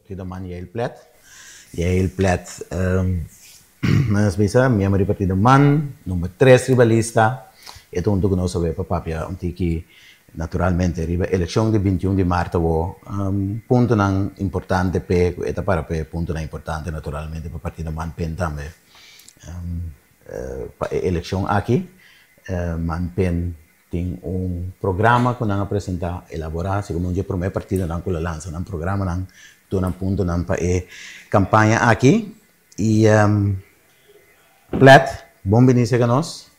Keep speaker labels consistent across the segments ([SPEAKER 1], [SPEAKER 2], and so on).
[SPEAKER 1] Partido Man Yael Plet. Yael Plet, nos bisa, miembro di Partido Man, number tres riba lista. E ta hunto ku nos awe pa papia un tiki naturalmente riba elekshon di bintiun di mart awo. Puntonan importante p'e ku e ta para p'e, puntonan importante naturalmente pa Partido Man pen tambe. Pa e elekshon aki Man pen Tin un programa ku nan a presentá, elaborá, segun un dje promé partidonan ku lo lansa nan programanan, tur nan puntonan pa e kampaña aki. I Plet, bon bini serka nos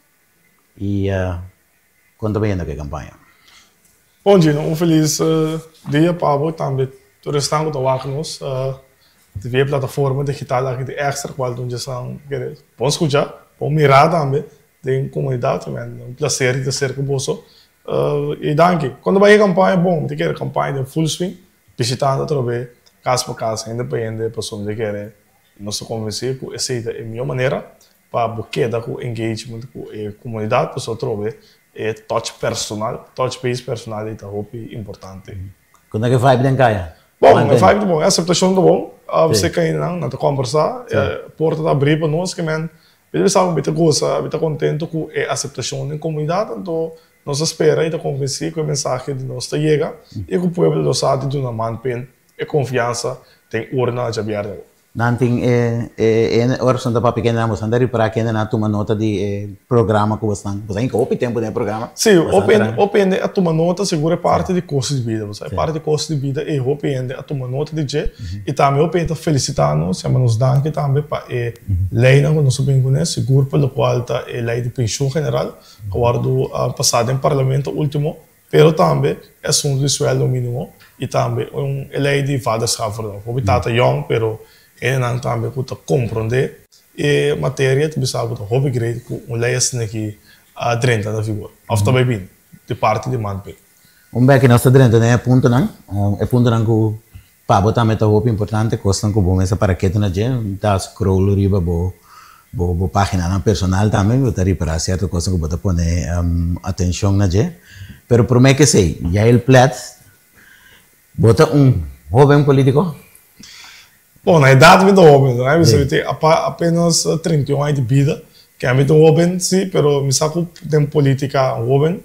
[SPEAKER 1] i kon ta bayendo ku e kampaña?
[SPEAKER 2] Bon Gino, un felis dia pa bo i tambe tur esnan ku ta wak nos via e plataforma digital aki di Extra, kual ta un dje esnan kere bon skucha, bon mira tambe Den comunidad tambe un placer di ta cerca boso y danki. Cuando bay e campaña bon mi ta kere campaña den full swing bishitando atrobe cas pa cas hende pa hende pasobra mi ta kere nos ta convenci cu esey ta e miho manera pa bo keda cu engagement cu e comunidad pasobra atrobe e touch personal touch base personal ey ta hopi importante.
[SPEAKER 1] Con ta ke vibe den caya?
[SPEAKER 2] Bon e vibe ta bon e aceptacion ta bon cerca hendenan nan ta combersa e porta ta abri pa nos kimen Mi ta bisa ku mi ta gosa, mi ta kontentu ku e aseptashon den komunidat, anto nos ta spera i ta konvensí ku e mensahe di nos ta yega i ku pueblo lo sa di duna man pen e konfiansa den urna djabièrnè awor.
[SPEAKER 1] Nan tin e e ora boso ta papia kende boso ta ripará kende nan a tuma nota di e programa ku boso boso a hinka hopi tempu den e programa.
[SPEAKER 2] Sí, hopi hende hopi hende a tuma nota sigur e parti di kosto di bida, bo sa e parti di kosto di bida ei hopi hende a tuma nota di dje i tambe hopi hende ta felisitá nos, yama nos danki tambe pa e Leinan ku nos a bin kuné, sigur pa lokual ta e lei di penshun general ku a wòrdu pasá den parlamento último, pero tambe e asuntu di suèldo mínimo i tambe un e lei di vaderschapverlof. Hopi tata yòn, pero hendenan tambe ku ta komprondé e materia ta bisa ku ta hopi great ku un lei asina aki a drenta na vigor òf ta bai bini di parti di MANP.
[SPEAKER 1] Un bèki nos ta drenta den e puntonan, e puntonan ku Pa bo tambe ta hopi importante kosnan ku bo mes a para ketu na dje. Ta scroll riba bo bo bo paginanan personal tambe bo ta ripará sierto kosnan ku bo ta pone atenshon na dje. Pero promé ke esei, Yael Plet, bo ta un hoben politiko?
[SPEAKER 2] Bon, na edat mi ta hoben, no? Mi sa tin apenas 31 aña di bida, ke ami ta un hoben si, pero mi sa ku den politika un hoben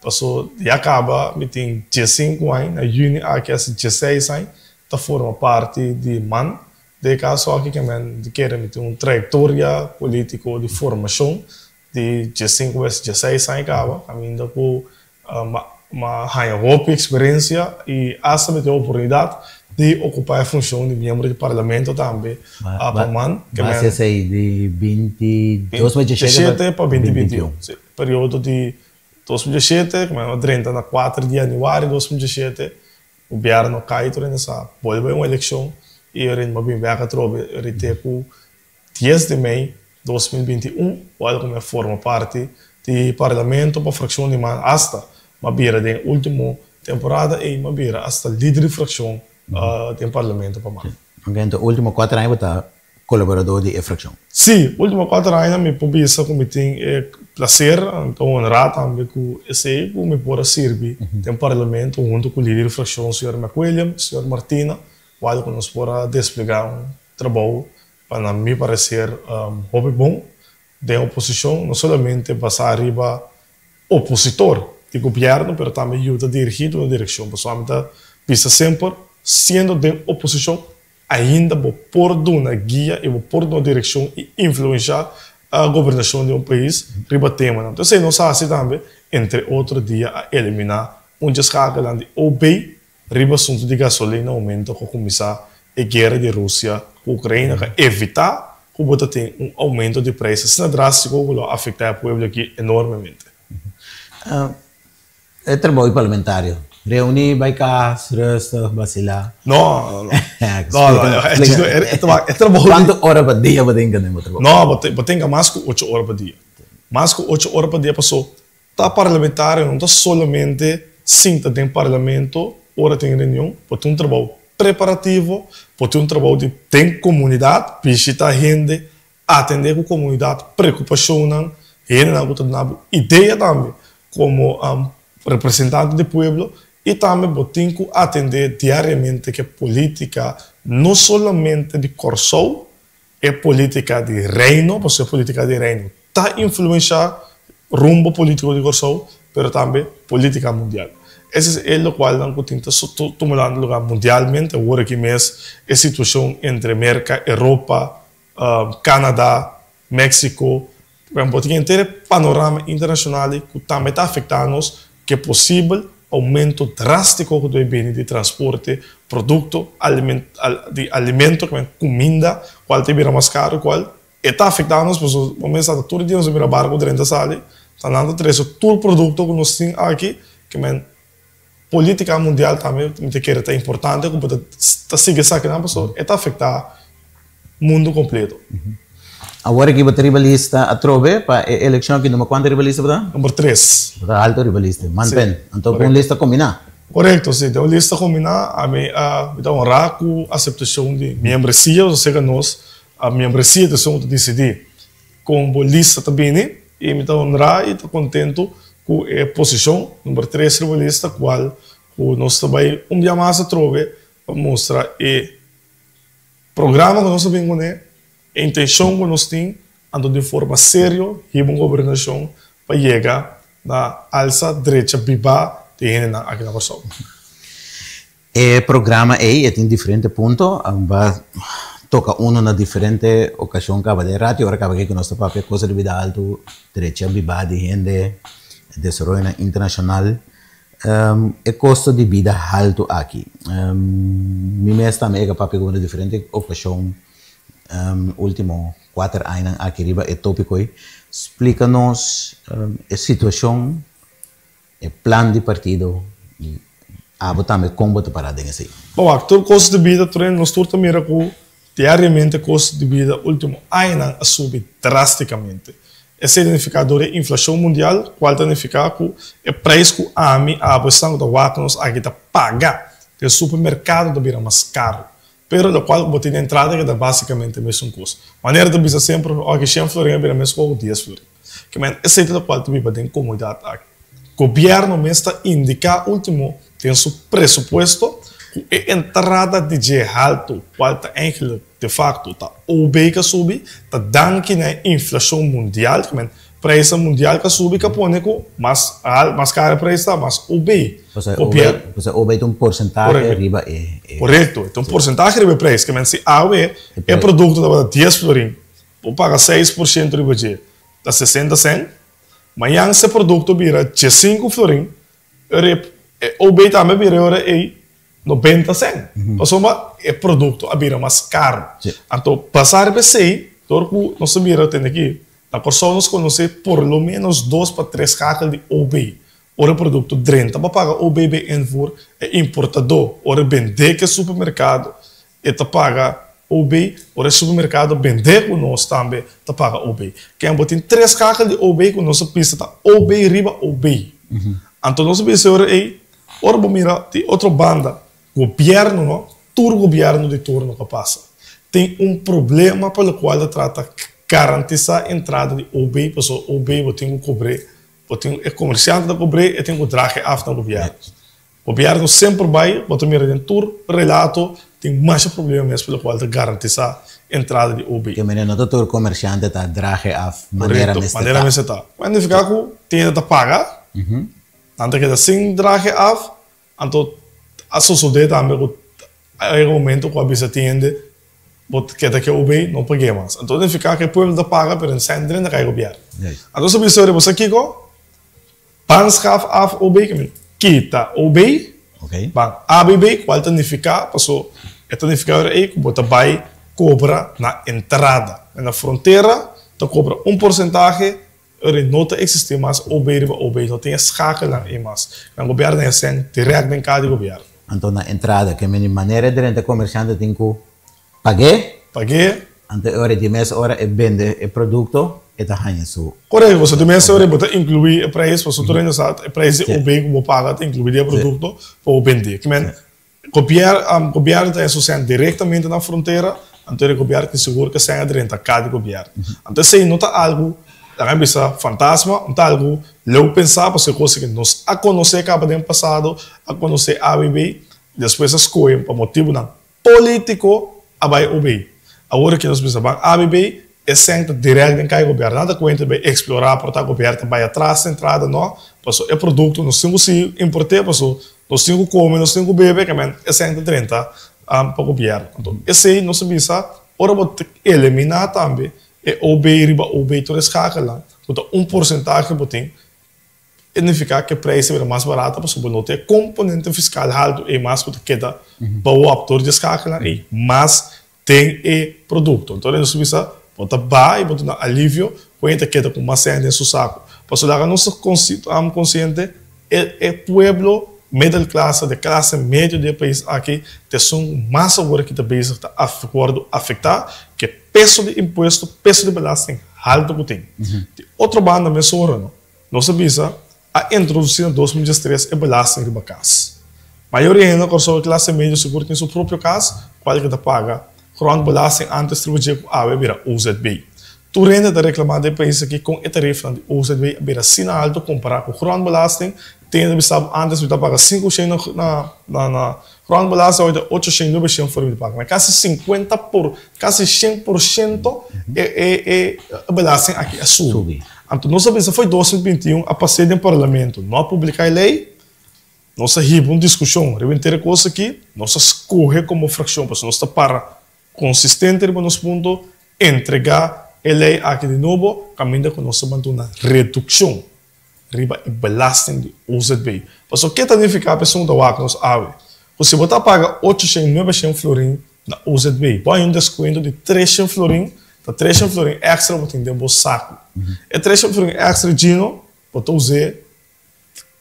[SPEAKER 2] Paso ya caba mi tin diesinku añ, na juni aki hasi dieseis añ ta forma parti di man. Den e caso aki ke men di kere mi tin un trayectoria politico di formacion di diesinku bes dieseis añ caba, caminda cu m'a haña hopi experiencia y hasta mi tin oportunidad di ocupa e funcion di miembro di parlamento tambe pa man.
[SPEAKER 1] Base esey di binti dos mil diesshete
[SPEAKER 2] pa binti bintiun, si, periodo di 2007, ku mi a drenta na kuater di yanüari 2007, gobièrnu kai tur hende sa bolbe un elekshon i rin bo bin bèk atrobe rite ku dies di mei 2021 kual ku mi a forma parti di parlamento pa frakshon di man asta mi a bira den ultimo temporada ei mi a bira asta lider di frakshon den parlamento pa man.
[SPEAKER 1] Oke, enton ultimo kuater aña bo ta kolaborador di e frakshon.
[SPEAKER 2] Sí, último kuater aña mi por bisa ku mi tin e plaser, mi ta honrá tambe ku esei ku mi por a sirbi den parlamento huntu ku lider di frakshon señor McWilliam, señor Martina, kual ku nos por a desplegá un trabou pa na mi pareser hopi bon den oposishon, no solamente basá riba opositor di gobièrnu pero tambe yuda dirigí duna direkshon. Pasobra mi ta bisa semper, siendo den oposishon Ainda bo por duna guia i bo por duna direkshon i influenshá gobernashon di un pais riba temanan. Entonces esei nos a hasi tambe, entre otro dia a eliminá un dje skakelnan di OB riba asuntu di gasolina momento ku a kuminsá e guera di Rusia ku Ukraina ku a evitá ku bo ta tin un oumento di preis asina drástiko ku lo a afektá e pueblo aki enormemente.
[SPEAKER 1] E trabou di parlamentario. Reuní, bai kas, rustig, basilá.
[SPEAKER 2] No, no, no. No, no, e trabou di.
[SPEAKER 1] Kuantu ora pa dia bo tin den bo trabou?
[SPEAKER 2] No, bo tin mas ku ocho ora pa dia. Mas ku ocho ora pa dia paso ta parlamentario no ta solamente sinta den parlamento ora tin reunion, bo tin un trabou preparativo, bo tin un trabou di den komunidat, bishita hende, Atendé ku komunidat preokupashonnan, hendenan ku ta duna bo idea tambe komo representante di pueblo i tambe bo tin ku atendé diariamente ku e polítika no solamente di Kòrsou, e polítika di Reino, pasobra e polítika di Reino ta influenshá rumbo polítiko di Kòrsou, pero tambe polítika mundial. Ese es e lokualnan ku tin ta tumulando lugá mundialmente awor aki mes, e situashon entre Merka, Europa, Canada, Mexico, bo tin henter e panorama internacional ei cu tambe ta afecta nos cu e posibel aumento drastico cu ta bay bini di transporte, producto di alimento, cuminda cual ta bira mas caro cual e ta afecta nos pasobra bo mester sa tur dia nos ta mira barco drenta sali ta nan ta trece tur producto cu nos tin aki ke men politica mundial tambe mi ta kere ta importante cu bo ta sigui esakinan pasobra e ta afecta mundo completo.
[SPEAKER 1] Awor aki bo ta riba lista atrobe pa e eleccion aki number cuanto riba lista bo ta?
[SPEAKER 2] Number tres.
[SPEAKER 1] Bo ta alto riba lista. Manpen. Anto un lista combina.
[SPEAKER 2] Correcto, si. Den un lista combina ami a mi ta honra cu aceptacion di miembresia osea nos a miembresia ta esun cu ta dicidi con bo lista ta bini y mi ta honra y ta contento cu e posicion number tres riba lista cual cu nos ta bay un bia mas atrobe pa mustra e Programa ku nos a bin kuné, e intenshon ku nos tin, anto di forma serio hiba un gobernashon pa yega na alsa drecha bibá di hendenan aki na Kòrsou.
[SPEAKER 1] E programa ei e tin diferente punto, ba toka uno na diferente okashon kaba den rati ora kaba ke ku nos ta papia kosa di bida altu, drecha bibá di hende, desaroyonan internashonal. E kosto di bida haltu aki. Mi mes tambe e papia ku bo na diferente okashon ultimo kuater añanan aki riba e topiko ei. Splika nos e situashon, e plan di partido i abo tambe kon bo ta para den esei.
[SPEAKER 2] Bon wak, tur kosto di bida tur nos tur ta mira ku diariamente kosto di bida ultimo añanan a subi drastikamente. Esei ta nifiká dor e inflashon mundial, kual ta nifiká ku e preis ku ami, abo, esnan ku ta wak nos aki ta paga den supermerkado ta bira mas karu. Pero lokual ku bo tin na entrada ke ta basikamente mesun kos. Manera ta bisa semper, oke shen florin a bira mes kos ku dies florin. Ke men esei ta lokual ta biba den komunidat aki. Gobièrnu mes ta indiká último den su presupuesto ku e entrada di dje haltu, kual ta eigenlijk de facto ta OB ka subi, ta danki na e inflashon mundial, ke men prijsnan mundial ka subi ka pone ku mas mas karo e prijs ta, mas OB.
[SPEAKER 1] Pasobra OB ta un porsentahe riba e.
[SPEAKER 2] Korekto, e ta un porsentahe riba e prijs. Ke men si awe e produkto tabata dies florin, bo paga 6% riba dje, ta 60 sènt. Mañan si e produkto bira diesinku florin, rip e OB tambe a bira e ora ei 90 sènt. Pasobra e produkto a bira mas karu. Anto basá riba esei, dor ku nos a bira tende aki, na Kòrsou nos konosé por lo ménos dos pa tres kakel di OB. Ora e produkto drenta pa paga OB bei invoer, e importadó ora e bendé ku e supermerkado E ta paga OB, ora e supermerkado bendé ku nos tambe ta paga OB. Ken bo tin tres kakel di OB ku nos a pista ta OB riba OB. Anto nos a bisa e ora ei, ora bo mira di otro banda, gobièrnu no, tur gobièrnu di turno ku a pasa, tin un problema pa lokual ta trata garantisá entrada di OB, pasobra OB bo tin ku kobr'é, bo tin e komersiante ta kobr'é, e tin ku drag'é af na gobièrnu. Gobièrnu semper bai, bo ta mira den tur relato tin masha problema mes pa lokual ta garantisá entrada di OB.
[SPEAKER 1] Ke manera no ta tur komersiante ta drage af manera
[SPEAKER 2] mester ta. Manera mester ta. Ku a nifiká ku tin hende ta paga, nan ta keda sin drage af, anto a sosodé tambe ku a yega un momento ku a bisa tin hende bo ta keda ke OB no pag'é mas. Anto a nifiká ku e pueblo ta paga pero sèn drenta kai gobièrnu. Anto sa bisa bo sa kiko? Ban schaf af OB, ke men kita OB, ban ABB, kual ta nifiká, paso e ta nifiká ora ei ku bo ta bai kobra na entrada. Na frontera ta kobra un porsentahe, ora ei no ta eksistí mas OB riba OB, no tin e schakelnan ei mas. Nan gobièrnu a sèn dirèkt den ka di gobièrnu.
[SPEAKER 1] Anto na entrada, ke men di manera e drenta komersiante tin ku Pag'é.
[SPEAKER 2] Pag'é.
[SPEAKER 1] Anto e ora di mes ora e bende e produkto, e ta haña su.
[SPEAKER 2] Korekto, pasobra di mes ora bo ta inkluí e preis, pasobra tur hende sa e preis di OB ku bo paga ta inkluí di e produkto pa bo bend'é. Ke men, gobièrnu ta haña su sèn direktamente na frontera, anto e gobièrnu tin sigur ku e sèn a drenta ka di gobièrnu. Anto esei no ta algu, laga mi bisa, fantasma, no ta algu leu pensá, pasobra e kos ku nos a konosé kaba den pasado, a konosé ABB, despues a skohe pa motibunan. polítiko a bai OB. Awor aki nos bisa ban ABB, e sèn ta dirèkt den kai gobièrnu. Nada kuenta bai eksplorá por ta gobièrnu ta bai atras den entrada no, paso e produkto nos tin ku sigui import'é paso nos tin ku kome, nos tin ku bebe, ke men e sèn ta drenta pa gobièrnu. Anto esei nos a bisa ora bo ta eliminá tambe e OB riba OB tur e skakelnan ku ta un porsentahe bo tin, E nifiká ku e preis ta bira mas barata pasobra bo no tin e komponente fiskal haltu ei mas ku ta keda bou op dor di e skakelnan ei mas den e produkto. Enton nos ta bisa bo ta baha i bo ta duna alivio ku hende ta keda ku mas sèn den su saku. Pasobra laga nos ta konsiente e e pueblo middelklasse, de klase medio di e pais aki ta esun ku mas awor aki ta bezig ta wòrdu afektá ku e peso di impuesto, peso di belasting haltu ku tin. Di otro banda mesora no. Nos a bisa, a introdusí na 2013 e belasting riba kas. Mayoria hende na Kòrsou e klase medio sigur tin su propio kas, kual ke ta paga grondbelasting antes riba dje ku awe a bira OZB. Tur hende ta reklamá den e pais aki kon e tarifanan di OZB a bira asina altu kompará ku grondbelasting. Tin hende ta bisa bo antes mi ta paga 5 shen na na grondbelasting awe ta 8 shen, 9 shen for mi ta paga. Kasi 50 por kasi 100% e e e belasting aki a subi. Anto nos a bisa fo'i 2021 a pas'é den Parlamento, no a publiká e lei, nos a hiba un diskushon riba henter e kos aki, nos a skohe komo frakshon pasobra nos ta para konsistente riba nos punto, entregá e lei aki di nobo kaminda ku nos ta ban duna redukshon riba e belasting di OZB. Pasobra ke ta nifiká pa esun ta wak nos awe? Ku si bo ta paga 800, 900 florin Na OZB, bo haña un deskuento di 300 florin, ta 300 florin èkstra bo tin den bo saku. E 300 florin èkstra Gino, bo ta us'é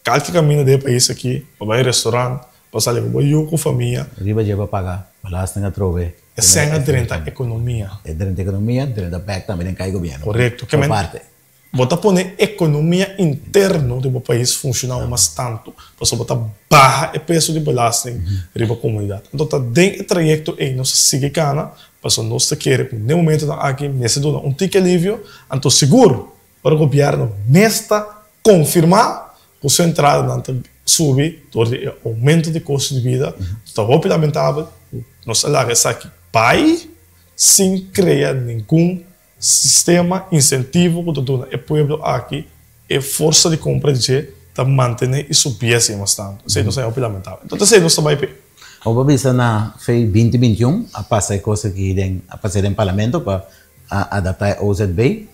[SPEAKER 2] kalke kaminda den e pais aki, pa bai restorant, pa sali ku bo yu, ku famia.
[SPEAKER 1] Riba dje pa paga belasting atrobe.
[SPEAKER 2] E sèn a drenta ekonomia.
[SPEAKER 1] E drenta ekonomia, drenta bèk tambe den kai gobièrnu.
[SPEAKER 2] Korekto.
[SPEAKER 1] Por parte.
[SPEAKER 2] Bo ta pone ekonomia interno di bo pais funshoná mas tantu, pasobra bo ta baha e peso di belasting riba komunidat. Anto ta den e trayekto ei nos ta sigui kana, pasobra nos ta kere ku den momentunan aki mester duna un tiki alivio, anto sigur ora gobièrnu mes ta konfirmá ku su entradanan ta subi dor di e oumento di kosto di bida, ta hopi lamentabel ku nos a laga esaki bai sin krea ningun Sistema insentivo ku ta duna e pueblo aki e forsa di kompra di dje ta mantené i subi asina mas tantu. Esei nos a hopi lamentabel. Enton esei nos ta bai p'e.
[SPEAKER 1] Bo a bisa na fei 2021 a pasa e kos aki den a pas'é den parlamento pa a adaptá e OZB,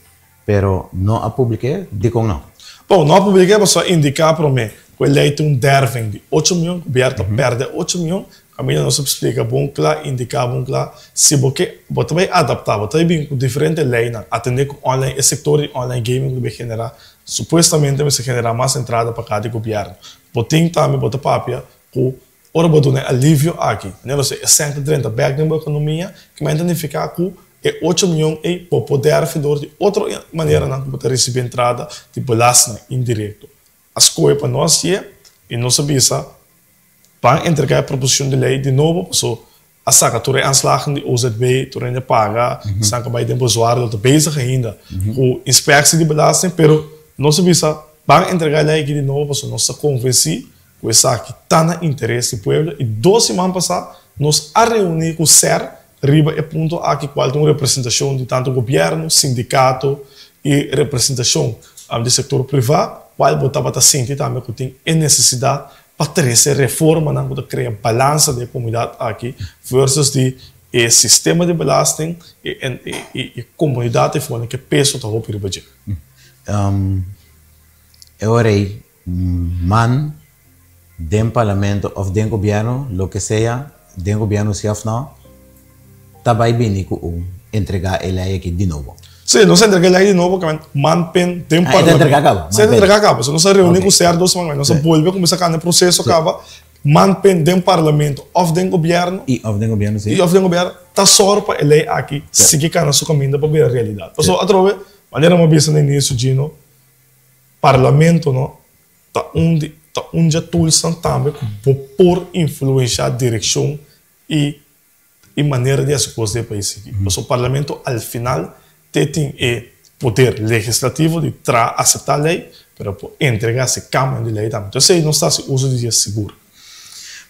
[SPEAKER 1] pero no a publik'é, dikon no?
[SPEAKER 2] Bon, no a publik'é pasobra a indiká promé ku e lei tin un derving di ocho mion, gobièrnu ta pèrdè ocho mion, Kaminda nos a splika bon kla, indiká bon kla, si bo ke, bo ta bai adaptá, bo ta bai bin ku diferente leinan, atendé ku online, e sektor di online gaming ku ta bai generá, supuestamente mester generá mas entrada pa kada di gobièrnu. Bo tin tambe, bo ta papia ku ora bo duna e alivio aki, manera bo sa e sèn ta drenta bèk den bo ekonomia, kimen ta nifiká ku e ocho mion ei bo por dèrfi dor di otro maneranan ku bo ta risibí entrada di belastingnan indirekto. A skohe pa no hasié i nos a bisa, Ban entregá e proposishon di lei di nobo paso a saka tur e aanslagen di OZB, tur hende a paga, esnan ku a bai den bezwaar lo ta bezig ainda ku inspeksie di belasting, pero nos a bisa ban entregá e lei aki di nobo paso nos ta konvensí ku esaki ta na interes di pueblo i dos siman pasá nos a reuní ku ser riba e punto aki kual ta un representashon di tantu gobièrnu, sindikato i representashon di sektor privá kual bo tabata sinti tambe ku tin e nesesidat pa trese reformanan ku ta krea balansa den e komunidat aki versus di e sistema di belasting i e komunidat ei for ku e peso ta hopi riba dje.
[SPEAKER 1] E ora ei man den parlamento of den gobierno loke sea den gobierno si of no ta bay bini cu un entrega e ley aki di nobo.
[SPEAKER 2] Si, nos a entrega e ley di nobo caminda man pen den
[SPEAKER 1] Ah, e ta entrega caba?
[SPEAKER 2] Si, e ta entrega caba. So nos a reuni cu ser dos siman, nos a bolbe cuminsa cana e proceso caba, man pen den parlamento of den gobierno.
[SPEAKER 1] Y of den gobierno, si.
[SPEAKER 2] Y of den gobierno ta sor pa e ley aki sigui cana su caminda pa bira realidad. Pasobra atrobe, manera mi a bisa na inicio Gino, parlamento no Ta un di ta un dje toolsnan tambe ku bo por influenshá direkshon i i manera di hasi kos den e pais aki. Pasobra parlamento al final te tin e poder legislativo di traha aseptá lei, pero por entregá si kambio di lei tambe. Entonces esei nos ta hasi uso di dje sigur.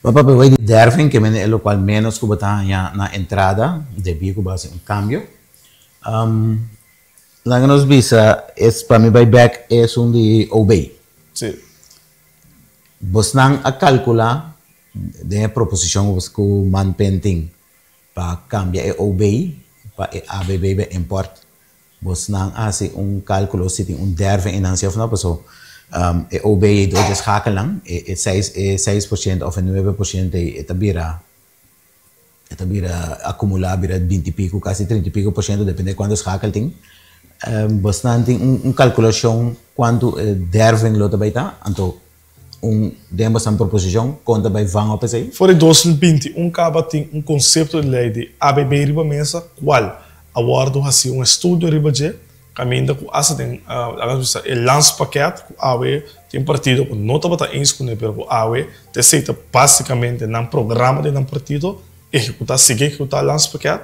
[SPEAKER 1] Bo papia bai di derving ke mende e lokual ménos ku bo ta haña na entrada debí ku bo hasi un kambio. Laga nos bisa es pa mi bai bèk esun di OB.
[SPEAKER 2] Sí.
[SPEAKER 1] Bosnan a kalkulá den e proposishon ku Manpen tin pa kambia e OB pa e ABB bai import. Bosnan a hasi un kalkulo si tin un derving einan si òf no, paso e OB ei dor dje schakelnan, e seis e seis por shento òf e nuebe por shento ei e ta bira e ta bira akumulá bira binti piku kasi trinta i piku por shento depende kuantu schakel tin. Bosnan tin un kalkulashon kuantu e derving lo ta bai ta, anto un den bosan proposishon kon ta bai van op esei?
[SPEAKER 2] For di 2021 kaba tin un konsepto di lei di ABB riba mesa kual a wòrdu hasi un estudio riba dje kaminda ku asta den laga nos bisa e landspakket ku awe tin partido ku no tabata eens kuné pero ku awe ta esei ta basikamente nan programa di nan partido ehekutá sigui ehekutá landspakket.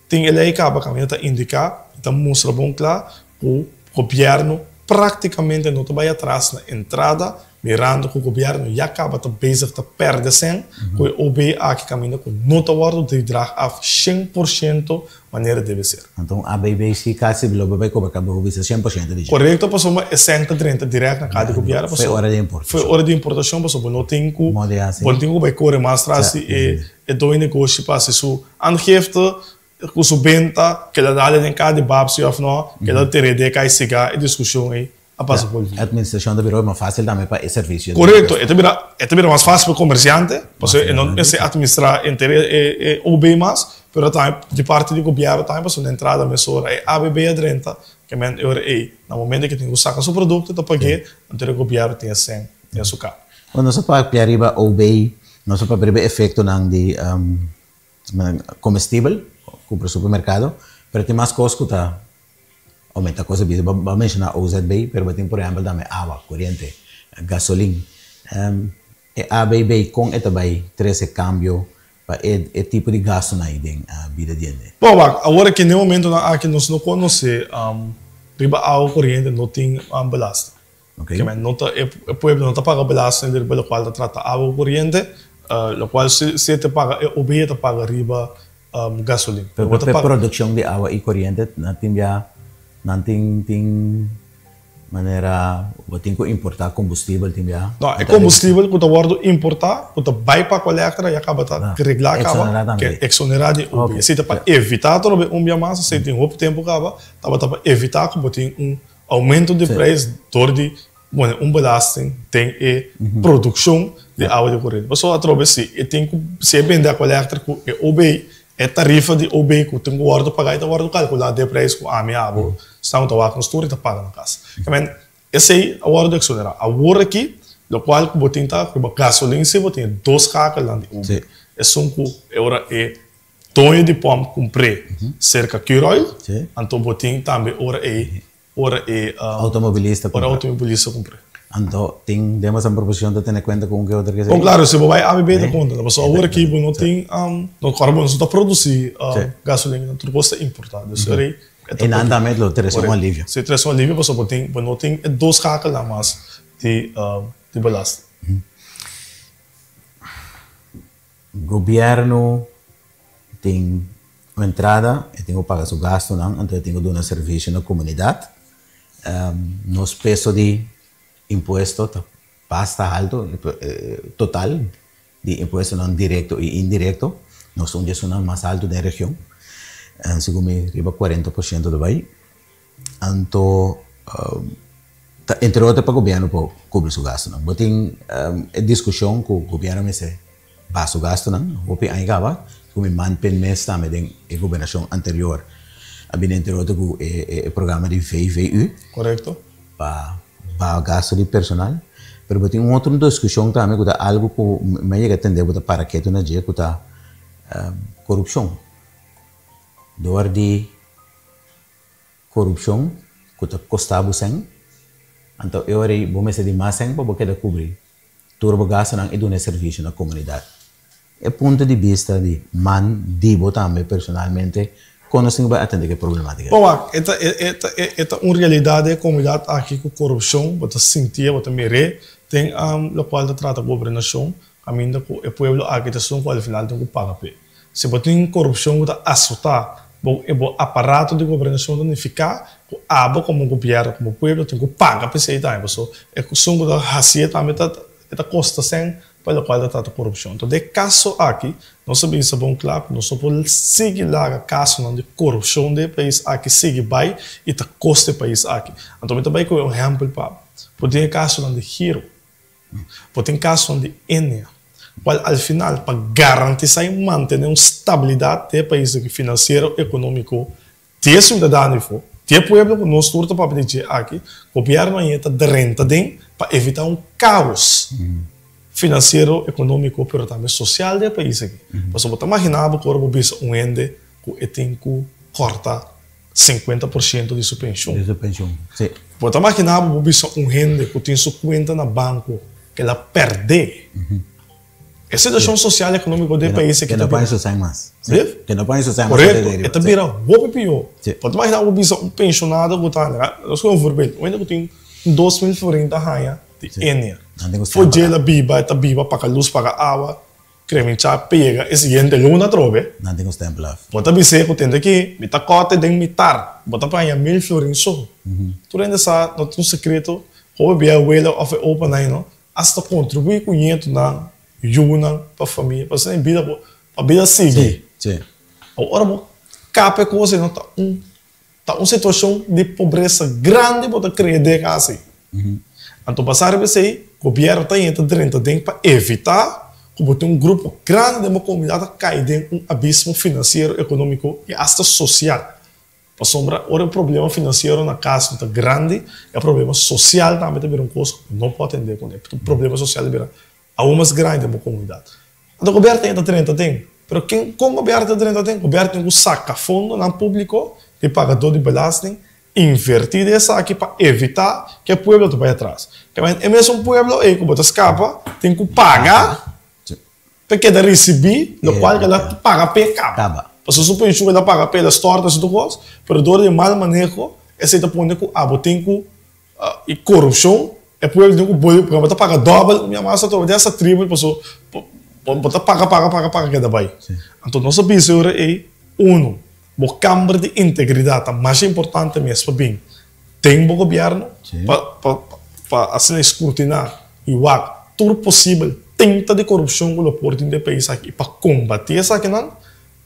[SPEAKER 2] Tin e lei kaba kaminda ta indiká i ta mustra bon kla ku gobièrnu práktikamente no ta bai atras na entrada, mirando ku gobièrnu ya kaba ta bezig ta pèrdè sèn ku e OB aki kaminda ku no ta wòrdu dridrag af 100% manera debe ser.
[SPEAKER 1] Anto un ABB si kasi lo bo bai kobra kaba bo bisa 100% di dje.
[SPEAKER 2] Korekto pasobra e sèn ta drenta dirèkt na kaya di gobièrnu
[SPEAKER 1] Fo'i ora di importashon.
[SPEAKER 2] Fo'i ora di importashon pasobra bo no tin ku bo no tin ku bai kore mas tras di e E doño negoshi pa hasi su aangifte ku su benta, keda dale den ka di bab si òf no, keda tere den ka i siga e diskushon ei a pasa por
[SPEAKER 1] vi. Administrashon ta bira hopi mas fásil tambe pa e servisio.
[SPEAKER 2] Korekto, e ta bira e ta bira mas fásil pa e komersiante, pasobra e no mester administrá henter e OB mas, pero tambe di parti di gobièrnu tambe pasobra na entrada mesora e ABB a drenta, ke men e ora ei na momento ke tin ku saka su produkto ta pag'é, anto e gobièrnu tin e sèn den su ka.
[SPEAKER 1] Bo nos a papia riba OB Nos a papia riba e efectonan di comestibel, cumpra supermercado, pero tin mas cos cu ta aumenta cos di bida. Bo a menciona OZB, pero bo tin por ehempel tambe awa, coriente, gasolin. E ABB con e ta bay trece cambio pa e tipo di gastonan ayi den bida di hende?
[SPEAKER 2] Bo wak, awor aki den momentonan aki nos no conoce riba awa, coriente no tin belasting.
[SPEAKER 1] Okay.
[SPEAKER 2] Ke men no ta, e pueblo no ta paga belasting riba lokual ta trata awa ku koriente, lokual si si e ta paga, e OB ta paga riba gasolin.
[SPEAKER 1] Pero pa produkshon di awa i koriente nan tin bia, nan tin tin manera bo tin ku importá kombustibel tin bia?
[SPEAKER 2] No, e kombustibel ku ta wòrdu importá, ku ta bai pa Aqualectra ya kaba ta reglá kaba, ke eksonerá di OB. Esei ta pa evitá atrobe un bia mas, esei tin hopi tempu kaba, tabata pa evitá ku bo tin un Aumento di prijs dor di pone un belasting den e produccion di awa di coriente. Pasobra atrobe si e tin cu, si e bende Aqualectra cu e OB, e tarifa di OB cu tin cu wordo paga e ta wordo calcula den e prijs cu ami, abo, esnan cu ta wak nos tur e ta paga na cas. Kimen esey a wordo exonera. Awor aki locual cu bo tin ta riba gasolin si bo tin e dos schakelnan di OB. Esun cu e ora e Doño di pòmp kumpr'é serka Curoil, anto bo tin tambe ora e ora e
[SPEAKER 1] Automobilista
[SPEAKER 2] ora automobilista kumpr'é.
[SPEAKER 1] Anto tin den boso proposishon ta tene kuenta ku un ke otro ke
[SPEAKER 2] esei? Bon klaro, si bo bai ABB ta konta, pasobra awor aki bo no tin no kòrda bo no ta produsí gasolina, tur kos ta importá, dus ora ei
[SPEAKER 1] e ta. Einan tambe lo trese un alivio.
[SPEAKER 2] Si trese un alivio pasobra bo tin bo no tin e dos schakelnan mas di di belasting.
[SPEAKER 1] Gobierno tin un entrada, e tin ku paga su gastunan, anto e tin ku duna servisio na komunidat. Nos peso di impuesto ta basta haltu, total di impuestonan direkto i indirekto, nos ta un di esunnan mas haltu den region, segun mi riba 40% ta bai. Anto ta entre otro pa gobierno por cubri su gastonan. Bo tin e discusion cu gobierno mester baha su gastonan hopi aña caba, cu mi manpen mes tambe den e gobernacion anterior a bini entre otro cu e programa di VVU.
[SPEAKER 2] Correcto.
[SPEAKER 1] Pa baha gasto di personal. Pero bo tin un otro discusion tambe cu ta algo cu mi a yega a tende bo ta para ketu na dje cu ta corupcion. Door di Korupshon ku ta kosta bo sèn, anto e ora ei bo mester di mas sèn pa bo keda kubri tur bo gastunan i duna e servisio na komunidat. E punto di bista di man di bo tambe personalmente, kon nos tin ku bai atende ku e problematika
[SPEAKER 2] ei? Bon wak, e ta e ta e ta un realidat den e komunidat aki ku korupshon bo ta sintié, bo ta mir'é den lokual ta trata gobernashon. kaminda ku e pueblo aki ta esun ku al final tin ku paga p'e. Si bo tin korupshon ku ta asotá bo e bo aparato di gobernashon ta nifiká ku abo komo gobièrnu, komo pueblo tin ku paga p'esei tambe paso esun ku ta hasié tambe ta e ta kosta sèn pa lokual ta trata korupshon. Enton den e kaso aki nos a bisa bon kla ku nos no por sigui laga kasonan di korupshon den e pais aki sigui bai i ta kosta e pais aki. Anto mi ta bai ku e ehèmpel pa bo tin e kasonan di Giro. Bo tin kasonan di Enea, kual al final pa garantisá i mantené un stabilidat den e pais aki finansiero, ekonómiko di e siudadano ifo, di e pueblo ku nos tur ta papia di dje aki, gobièrnu aña ta drenta den pa evitá un kaos finansiero, ekonómiko pero tambe sosial den e pais aki. Pasobra bo ta maginá bo ku ora bo bisa un hende ku e tin ku kòrta 50% di su penshun.
[SPEAKER 1] Di su penshun, si.
[SPEAKER 2] Bo ta maginá bo por bisa un hende ku tin su kuenta na banko ku el a pèrdè. E situashon sosial i ekonómiko den e pais aki
[SPEAKER 1] ta bira. Ke no por haña su sèn mas.
[SPEAKER 2] Si?
[SPEAKER 1] Ke no por haña su sèn mas.
[SPEAKER 2] Korekto, e ta bira hopi pió. Bo ta maginá bo bisa un penshonado ku ta, nos kohe un voorbeeld, un hende ku tin un 2000 florin ta haña di Enia. For dje el a biba, e ta biba, paga lus, paga awa. Kreminchá pega e siguiente luna atrobe.
[SPEAKER 1] Nan tin ku stempel af.
[SPEAKER 2] Bo ta bis'é ku tende ki mi ta kòrte den mitar, bo ta paña mil florin so. Tur hende sa, no ta un sekreto, hopi bia e wela òf e opanan no asta kontribuí ku ñetunan, yunan, pa famia, pasobra e bida bo, pa bida sigui. Awor ora bo kap e kos ei no ta un Ta un situashon di pobresa grandi bo ta krea den e kas ei. Anto basá riba esei, gobièrnu ta yenta drenta den pa evitá ku bo tin un grupo grandi den bo komunidat ta kai den un abismo finansiero, ekonómiko i asta sosial. Pasobra ora e problema finansiero na kas no ta grandi, e problema sosial tambe ta bira un kos ku no por atendé kuné. Problema sosial ta bira Aun mas grandi den bo komunidat. Anto gobièrnu ta yenta drenta den. Pero ken kon gobièrnu ta drenta den? Gobièrnu tin ku saka fondonan públiko di pagadó di belasting, invertí den esaki pa evitá ku e pueblo ta bai atras. Kèmen e mesun pueblo ei ku bo ta skapa tin ku paga pa e keda risibí lokual ku el a paga p'e kaba. Pasobra su penshun ku el a paga p'e el a stòrta su tur kos, pero dor di mal maneho esei ta pone ku abo tin ku E korupshon, e pueblo tin ku bolbe paga, bo ta paga dòbel, mi ama sa trobe den hasta tripel paso bo ta paga paga paga paga keda bai. Anto nos a bisa e ora ei, uno, bo kamber di integridat ta masha importante mes pa bin den bo gobièrnu pa pa pa asina skrutiná i wak tur posibel tenta di korupshon ku lo por tin den e pais aki i pa kombatí esakinan,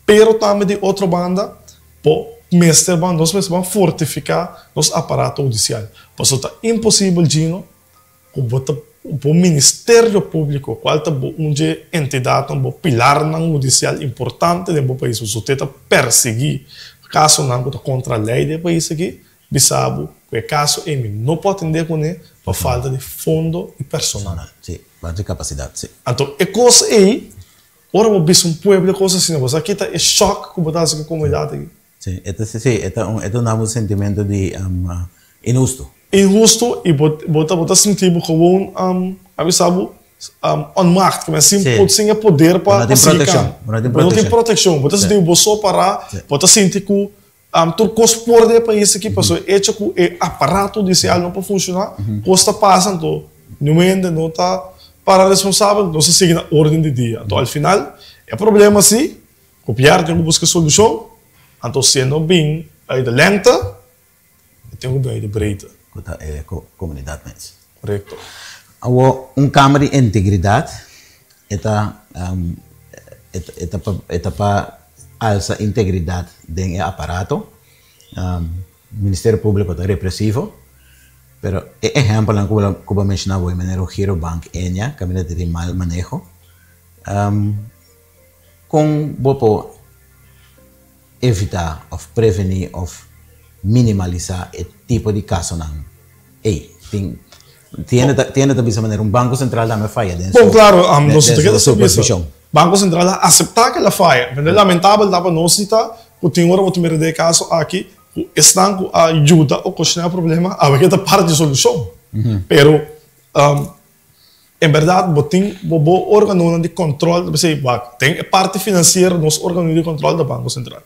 [SPEAKER 2] pero tambe di otro banda Bo mester ban, nos mester ban fortifiká nos aparato hudisial. Pasobra ta imposibel, Gino, ku bo ta bo Ministerio Públiko, kual ta bo un dje entidatnan, bo pilarnan hudisial importante den bo pais, pasobra te ta persiguí kasonan ku ta kontra lei den e pais aki, bisa bo ku e kaso ei mi no por atendé kuné pa falta di fondo i personal.
[SPEAKER 1] Sí, falta di kapasidat, sí.
[SPEAKER 2] Anto e kos ei Ora bo bisa un pueblo cos asina, bo sa kita e shock cu bo ta haci cu e comunidad aki.
[SPEAKER 1] Sí, e ta, sí, e ta un, e ta duna bo un sentimento di inhusto.
[SPEAKER 2] Inhusto y bo, bo ta, bo ta sinti bo gewoon, a bisa bo, onmacht, como sin,
[SPEAKER 1] Sí.
[SPEAKER 2] sin e poder
[SPEAKER 1] Bo
[SPEAKER 2] pa,
[SPEAKER 1] no
[SPEAKER 2] pa
[SPEAKER 1] tin
[SPEAKER 2] sigui
[SPEAKER 1] proteccion,
[SPEAKER 2] cana.
[SPEAKER 1] bo no tin
[SPEAKER 2] Bo no tin
[SPEAKER 1] proteccion.
[SPEAKER 2] proteccion, bo ta
[SPEAKER 1] Sí.
[SPEAKER 2] sinti bo so para,
[SPEAKER 1] Sí.
[SPEAKER 2] bo ta sinti cu Tur kos por den e pais aki pasobra e echo ku e aparato hudisial no por funshoná, kos ta pasa anto niun hende no ta para responsabel, nos ta sigui na orden di dia. Anto al final e problema si, gobièrnu tin ku buska solushon, anto si e no bin uit de lengte, e tin ku bin uit de breedte.
[SPEAKER 1] Ku ta e komunidat mes.
[SPEAKER 2] Korekto.
[SPEAKER 1] Awor un kamer di integridat e ta e ta pa alsa integridat den e aparato. Ministerio Públiko ta represivo, pero e ehèmpelnan ku bo a menshoná bo, manera Girobank, Ennia, kaminda ta tin mal maneho. Kon bo por evitá òf prevení òf minimalisá e tipo di kasonan ei? Tin tin hende ta bisa manera un Banko Sentral tambe a faya den su
[SPEAKER 2] Bon, klaro, nos
[SPEAKER 1] den
[SPEAKER 2] ta keda
[SPEAKER 1] su
[SPEAKER 2] sa bisa.
[SPEAKER 1] supervishon.
[SPEAKER 2] Banko Sentral a aseptá ku el a faya. Pero lamentabel ta pa nos di ta ku tin ora bo ta mira den e kaso aki ku esnan ku a yuda okashoná e problema awe ke ta parti di solushon. Pero En berdad bo tin bo bo organonan di control ta bisa wak den e parti financiero nos organo di control ta Banco Central.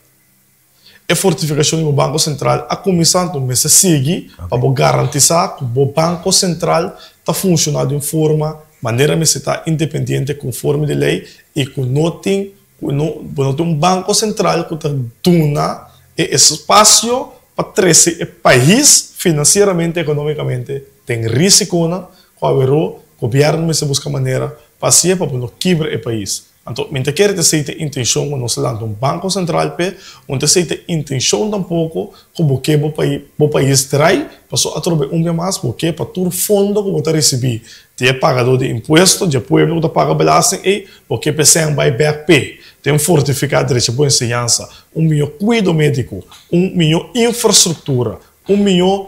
[SPEAKER 2] E fortificacion di bo Banco Central a cuminsa anto mester sigui pa bo garantisa cu bo Banco Central ta funciona di un forma. manera mester ta independiente konforme di lei i ku no tin ku no bo no tin un banko sentral ku ta duna e espasio pa trese e pais finansieramente ekonomikamente den risikonan ku aweró gobièrnu mester buska manera pa hasié pa bo no kibra e pais. Anto, mi ta kere ta esei ta e intencion cu nos a lanta un Banco Central p'e, un ta esei ta e intencion tampoco cu bo ke bo pai bo pais drai, paso atrobe un bia mas bo ke pa tur fondo cu bo ta ricibi di e pagador di impuesto, di e pueblo cu ta paga belasting ei, bo ke p'e sèn bai bek p'e den fortifica drecha bo enseñansa, un miho cuido medico, un miho infrastructura, un miho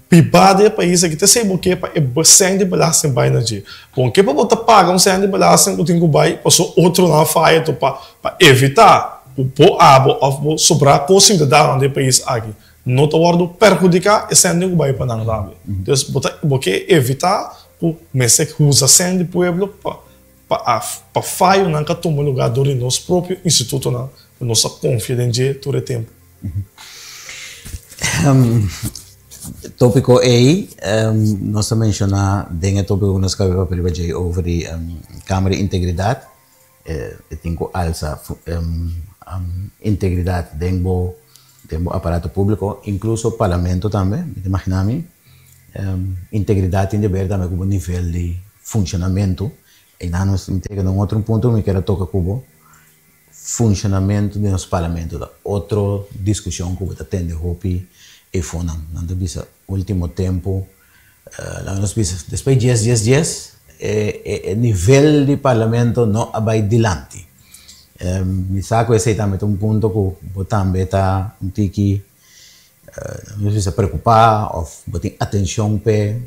[SPEAKER 2] Bibá den e pais aki ta esei bo ke pa e sèn di belasting bai na dje. Bon ke pa bo ta paga un sèn di belasting ku tin ku bai paso otronan a faya to pa pa evitá ku bo abo òf bo sobrá kos siudadanonan den e pais aki no ta wòrdu perhudiká e sèn tin ku bai pa nan tambe. Entonces bo ta bo ke evitá ku mester usa sèn di pueblo pa pa pa fayonan ka tuma lugá dor di nos propio institutonan ku nos a konfia den dje tur e tempu.
[SPEAKER 1] Tópiko ei, nos a menshoná den e tópiko ku nos kabe papia riba dje over di Kamer di Integridat, e tin ku alsa integridat den bo den bo aparato públiko, inkluso parlamento tambe, mi ta imaginá mi. Integridat tin di ber tambe ku bo nivel di funshonamentu. Einan nos tin tega na un otro punto ku mi kier a toka ku bo. Funshonamentu di nos parlamento ta otro diskushon ku bo ta tende hopi efonan. Nan ta bisa ultimo tempu, laga nos bisa despues dies dies dies e nivel di parlamento no a bai dilanti. Mi sa ku esei tambe ta un punto ku bo tambe ta un tiki nos bisa preokupá òf bo tin atenshon p'e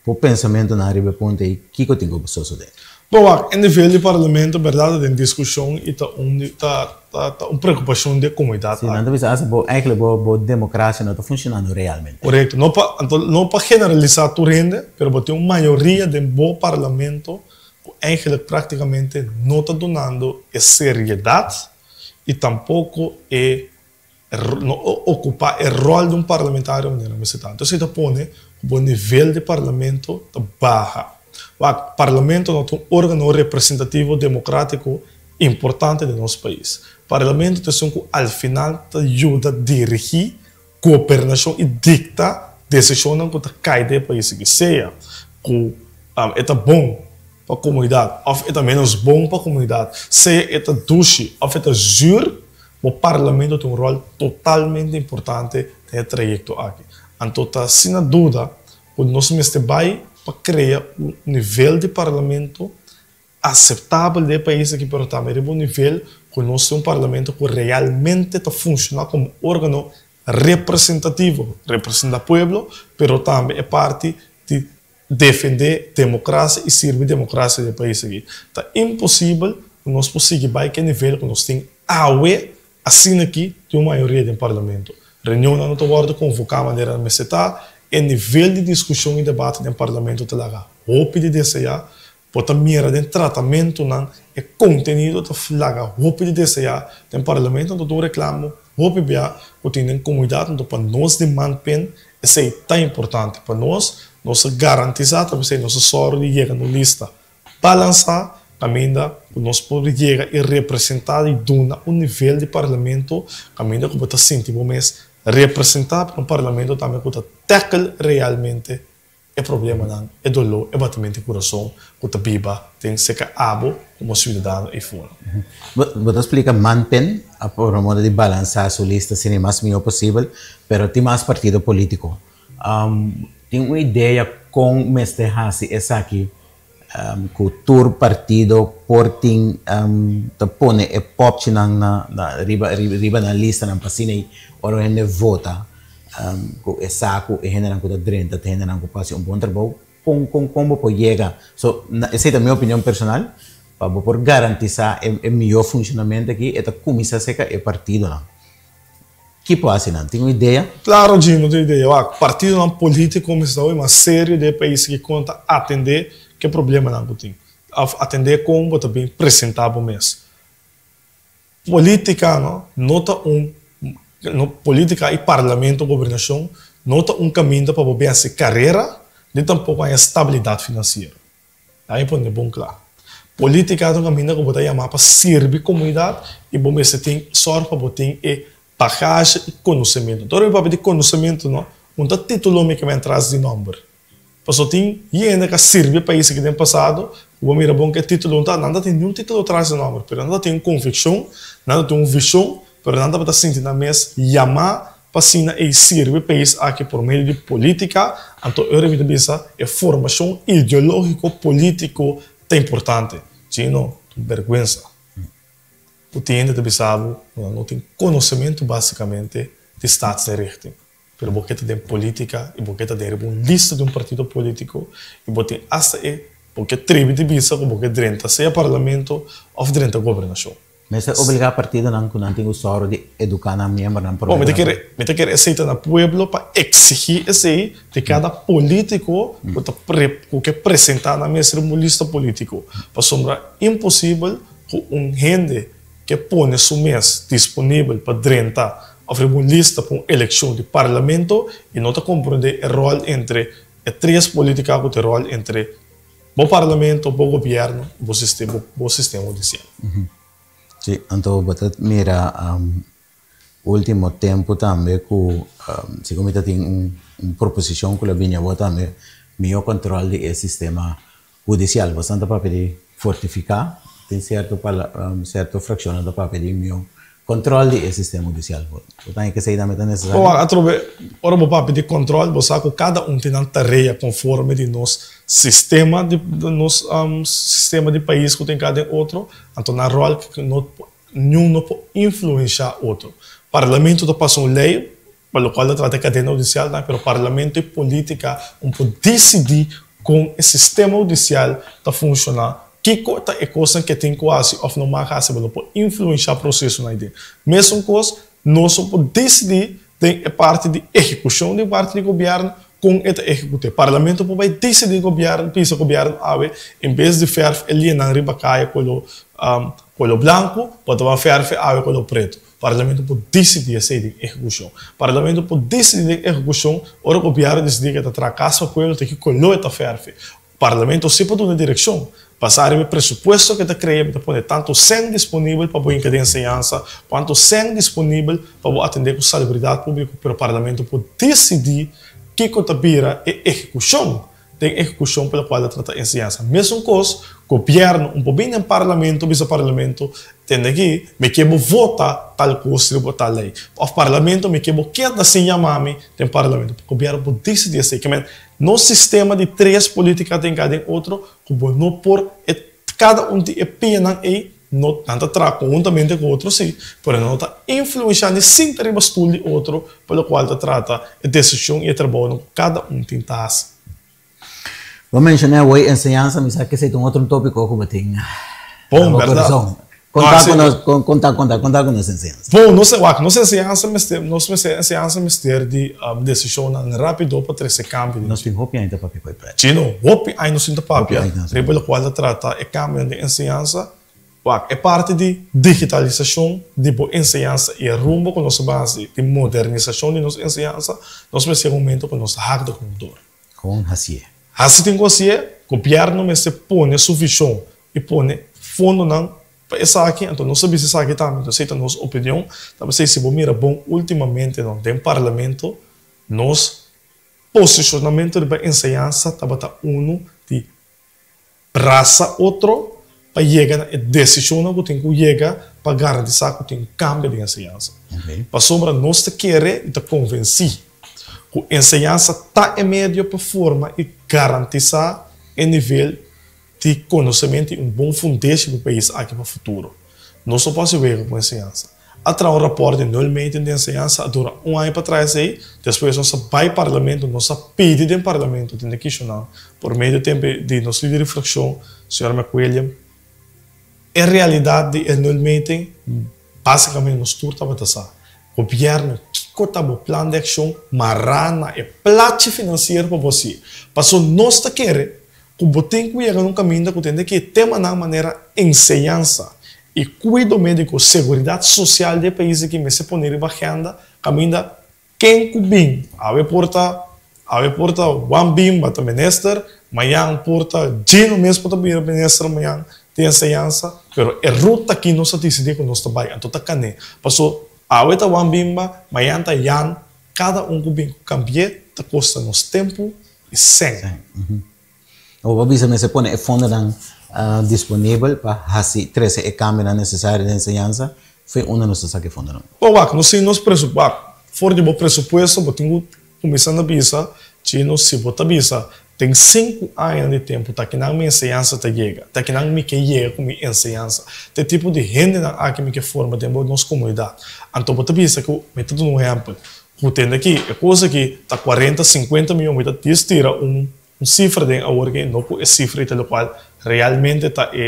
[SPEAKER 1] bo pensamentunan riba e punto ei, kiko tin ku sosodé?
[SPEAKER 2] Bo wak, e nivel di parlamento bèrdat ta den diskushon i ta un ta ta un preokupashon di e komunidat
[SPEAKER 1] aki. Sí, nan ta bisa asta bo eigentlik bo bo demokrasia no ta funshonando realmente.
[SPEAKER 2] Korekto. No pa anto no pa generalisá tur hende, pero bo tin un mayoria den bo parlamento ku eigentlik praktikamente no ta dunando e seriedat i tampoko e no ocupa e rol di un parlamentario manera mester ta. Entonces ta pone cu bo nivel di parlamento ta baha. Wak, parlamento no ta un organo representativo democratico importante den nos pais. Parlamento ta esun cu al final ta yuda dirigi gobernacion y dicta decisionnan cu ta cay den e pais aki. Sea cu e ta bon pa comunidad of e ta menos bon pa comunidad, sea e ta dushi of e ta zuur, Bo parlamento tin un ròl totalmente importante den e trayekto aki. Anto ta asina duda ku nos mester bai pa krea un nivel di parlamento aseptabel den e pais aki pero tambe riba un nivel ku nos tin un parlamento ku realmente ta funshoná komo órgano representativo, representá pueblo pero tambe e parti di defendé demokrasia i sirbi demokrasia den e pais aki. Ta imposibel ku nos por sigui bai ku e nivel ku nos tin awe asina aki tin un mayoria den parlamento. Reunionnan no ta wòrdu konvoká manera nan mester ta, e nivel di diskushon i debate den parlamento ta laga hopi di deseá. Bo ta mira den tratamentunan e kontenido ta laga hopi di deseá den parlamento, anto ta un reklamo hopi bia ku tin den komunidat, anto pa nos di Manpen esei ta importante pa nos, nos a garantisá ta p'esei nos a sòru di yega na un lista balansá kaminda ku nos por yega i representá i duna un nivel di parlamento kaminda ku bo ta sinti bo mes representá, pero un parlamento tambe ku ta tackle realmente e problemanan, e doló, e batimento di kurason ku ta biba den seka abo komo siudadano ei fora.
[SPEAKER 1] Bo ta splika Manpen a por modo di balansá su lista asina e mas mihó posibel, pero tin mas partido polítiko. Tin un idea kon mester hasi esaki ku tur partido por tin ta pone e popchinan na riba riba nan listanan pa asina ei ora un hende vota ku e sa ku e hendenan ku ta drenta ta hendenan ku por hasi un bon trabou kon kon kon bo por yega so esei ta mi opinion personal pa bo por garantisa e mihó funshonamento aki e ta kuminsá serka e partidonan. Ki por hasi nan? Tin un idea?
[SPEAKER 2] Claro Gino, tin idea. Wak, partidonan politico mester ta hopi mas serio den e pais aki con ta atende ke problemanan cu tin. Of atende con bo ta bin presenta bo mes. Politica no, no ta un, no, politica y parlamento, gobernacion, no ta un caminda pa bo bin haci carera, ni tampoco haña stabilidad financiero. Laga mi pone bon kla. Polítika ta un kaminda ku bo ta yamá pa sirbi komunidat i bo mester tin sòrg pa bo tin e bagashi i konosementu. Ora mi papia di konosementu no, un ta título mi ke men tras di nòmber. Pasobra tin hende ku a sirbi e pais aki den pasado ku bo mira bon ku e título no ta, nan ta tin niun título tras di nòmber, pero nan ta tin un konvikshon, nan ta tin un vishon, pero nan tabata sinti nan mes yamá pa asina ei sirbi pais aki por medio di politica, anto ora mi ta bisa e formacion ideologico politico ta importante. Gino, ta un berguensa cu tin hende ta bisa bo cu nan no tin conocemento basicamente di staatsinrichting, pero bo ke ta den politica y bo ke ta den riba un lista di un partido politico y bo tin hasta e bo ke tribi di bisa cu bo ke drenta sea parlamento of drenta gobernacion.
[SPEAKER 1] Mester obligá partidonan ku nan tin ku sòru di eduká nan miembronan
[SPEAKER 2] Bon, mi ta kere, mi ta kere esei ta na pueblo pa eksigí esei di kada polítiko ku ta pre, ku ke presentá nan mes riba un lista polítiko. Pasobra imposibel ku un hende ke pone su mes disponibel pa drenta òf riba un lista pa un elekshon di parlamento i no ta komprondé e ròl entre e tres polítika ku ta e ròl entre Bo parlamento, bo gobierno y bo sistema, bo sistema hudicial.
[SPEAKER 1] Sí, anto bo ta mira ultimo tempo tambe cu segun mi ta tin un proposicion cu lo bini awor tambe miho control di e sistema hudicial. Boso ta papia di fortifica, tin cierto cierto fraccionnan ta papia di miho Control di e sistema hudicial bo ta haña kesey tambe ta necesario?
[SPEAKER 2] Bo atrobe ora bo papia di control bo sa cu cada un tin nan tarea conforme di nos sistema di nos sistema di pais cu tin cada den otro, anto nan rol no niun no por influencia otro. Parlamento ta pasa un ley pa locual ta trata e cadena hudicial tambe pero parlamento y politica un por dicidi con e sistema hudicial ta funciona Kiko ta e kosnan ke tin ku hasi òf no mag hasi pa no por influenshá prosesonan ei den? Mesun kos, nos no por disidí den e parti di ehekushon di parti di gobièrnu kon e ta ehekut'é. Parlamento por bai disidí gobièrnu, bisa gobièrnu awe en bes di fèrf e lianan riba kaya koló koló blanku, bo ta ban fèrf e awe koló pretu. Parlamento por disidí esei den ehekushon. Parlamento por disidí den ehekushon ora gobièrnu disidí ke ta traha kas pa pueblo ta ki koló e ta fèrf e. Parlamento si por duna direkshon. Basá riba e presupuesto ke ta krea mi ta pone tantu sèn disponibel pa bo hinka den enseñansa kuantu sèn disponibel pa bo atendé ku salubridat públiko pero Parlamento por disidí kiko ta bira e ehekushon den ehekushon pa lokual ta trata enseñansa. Mesun kos gobièrnu un por bin den Parlamento bisa Parlamento tende aki mi ke bo vota tal kos riba tal lei òf Parlamento mi ke bo keda sin yama mi den Parlamento. Gobièrnu por disidí esei. Nos sistema di tres politica den cada den otro cu bo no por e cada un di e pianan ey no nan ta traha conhuntamente cu otro si pero nan no ta influencia ni sinta riba stoel di otro pa locual ta trata e decision y e trabounan cu cada un tin ta haci.
[SPEAKER 1] Bo menciona awor enseñansa mi sa cu esey ta un otro topico cu bo tin na
[SPEAKER 2] Bon,
[SPEAKER 1] bo
[SPEAKER 2] berdad.
[SPEAKER 1] corazon. Conta cu nos, conta, conta, conta cu nos enseñansa.
[SPEAKER 2] Bon, nos, wak, nos enseñansa mester, nos mester, enseñansa mester di decisionnan rapido pa trece cambio den
[SPEAKER 1] Nos tin hopi aña ta papia cu e pret.
[SPEAKER 2] Chino, hopi aña nos tin ta papia riba locual ta trata e cambionan den enseñansa. Wak, e parti di digitalisacion di bo enseñansa y e rumbo cu nos a basa di modernisacion di nos enseñansa, nos mester yega un momento cu nos ta hak de conductor.
[SPEAKER 1] Con hacié?
[SPEAKER 2] Haci tin cu hacié, gobierno mester pone su vision y pone fondonan pa esaki, anto nos a bisa esaki tambe, entonces esey ta nos opinion, ta p'esey si bo mira bon ultimamente no den parlamento nos posicionamento riba enseñansa tabata uno di brasa otro pa yega na e decisionnan cu tin cu yega pa garantisa cu tin cambio den enseñansa. Pasobra nos ta kere y ta convenci cu enseñansa ta e medio pa forma y garantisa e nivel di konosementu i un bon fundeshi pa pais aki pa futuro. Nos no por hasi wega ku enseñansa. A traha un rapòrt di nulmeting di enseñansa, a dura un aña pa traha esei, despues nos a bai parlamento, nos a pidi den parlamento tende kishonan por medio tempu di nos lider di frakshon, señor McWilliam, e realidat di e nulmeting basikamente nos tur tabata sa. Gobièrnu, kiko ta bo plan di akshon mará na e plachi finansiero pa bo hasié? Pasobra nos ta kere Ku bo tin ku yega na un kaminda ku tende ki e temanan manera enseñansa i kuido médiko, seguridat sosial di e pais aki mester pone riba agenda kaminda ken ku bin. Awe por ta awe por ta Juan Bimba ta minister, Mañan por ta Gino mes por ta bira minister mañan di enseñansa, pero e ruta aki nos a disidí ku nos ta bai, anto ta kané. Paso awe ta Wan Bimba, mañan ta Jan, kada un ku bin ku kambi'é ta kosta nos tempu i sèn.
[SPEAKER 1] Bo a bisa mester pone e fondonan disponibel pa hasi trese e kambionan nesesario den enseñansa, fo'i unda nos ta saka e fondonan?
[SPEAKER 2] Bo wak, nos tin nos presupuesto, for di bo presupuesto bo tin ku kuminsá na bisa, Chino, si bo ta bisa den sinku aña di tempu ta kinan mi enseñansa ta yega, ta kinan mi ke yega ku mi enseñansa, ta e tipo di hendenan aki mi ke forma den bo nos komunidat. Anto bo ta bisa ku, mi ta duna un ehèmpel, ku tende aki e kos aki ta kuarenta, sinkuenta mion, mi ta distira un Un sifra den awor ke no ku e sifra ei ta lokual realmente ta e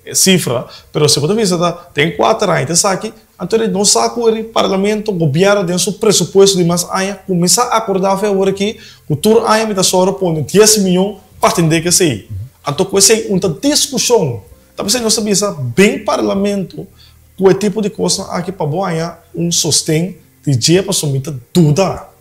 [SPEAKER 2] e sifra, pero si bo ta bisa ta den kuater aña ta esaki, anto e no sa ku e parlamento, gobièrnu den su presupuesto di mas aña kuminsá akordá fe awor aki ku tur aña mi ta sòru pone dies mion pa atendé ku esei. Anto ku esei un ta diskushon. Ta p'esei nos ta bisa den parlamento ku e tipo di kosnan aki pa bo haña un sosten di dje pasobra mi ta duda.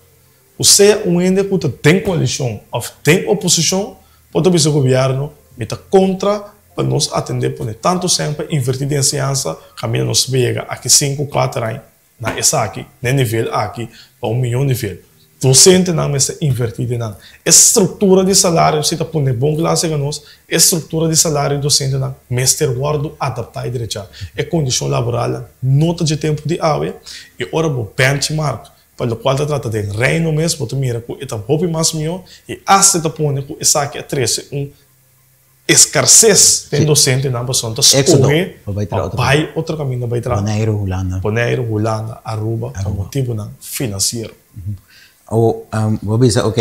[SPEAKER 2] Ku sea un hende ku ta den koalishon òf den oposishon por ta bisa gobièrnu, Mi ta kontra pa nos atendé pone tantu sèn pa invertí den enseñansa kaminda nos ta yega aki sinku, kuater aña na esaki, na e nivel aki, pa un mihó nivel. Dosentenan mester invertí den nan. E struktura di salario si ta pone bon kla serka nos, e struktura di salario di dosentenan mester wòrdu adaptá i drechá. E kondishon laboralnan no ta dje tempu di awe i ora bo benchmark Pa lokual ta trata den Reino mes, bo ta mira ku e ta hopi mas mihó i asta e ta pone ku esaki a trese un eskarses den dosentenan pasobra nan ta skohe pa bai otro kaminda bai traha.
[SPEAKER 1] Boneiru, Hulanda.
[SPEAKER 2] Boneiru, Hulanda, Aruba pa motibunan finansiero.
[SPEAKER 1] Bo a bisa ok,